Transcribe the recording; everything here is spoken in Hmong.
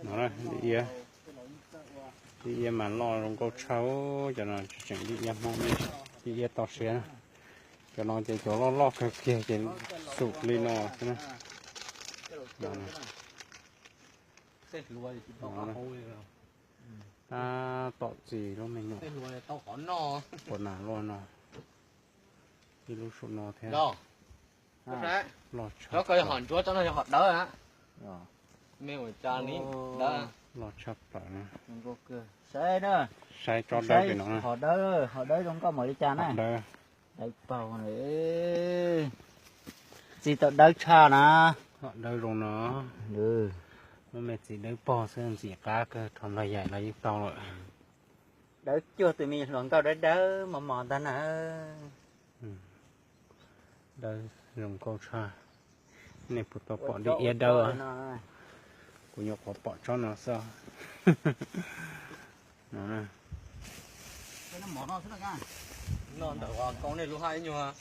No, dib iab, dib iab mas loj zoo nkauj tshaj, cov no tseem dib iab Hmoob, dib iab toj siab na. Cov no ces cov loj loj kawg kiag ces xum li no xwb na. Tab tom txi lub me nyuam ua nas luaj no, ib lub saum no thiab. Loj tshaj, loj tshaj plaws na. Saib tsob dawb pem no na. Hom dawb, hom dawb zoo nkauj npaum li cas na. Dawb, dawb paug, txiv tau dawb tshaj na. Hom dawb zoo no, muab me txiv dawb paug xwb ntxim qab kawg, rho nplog yaim los yeej tau lawm. Dawb cuag tus me hluas nkauj dawb dawb mos mos ntag na. Dawb zoo nkauj tshaj. Nej puas tau pom dib iab dawb? Kuv nyuam qhuav pom tsob no xwb. No, ntawm koob nej lub haj ib nyuag.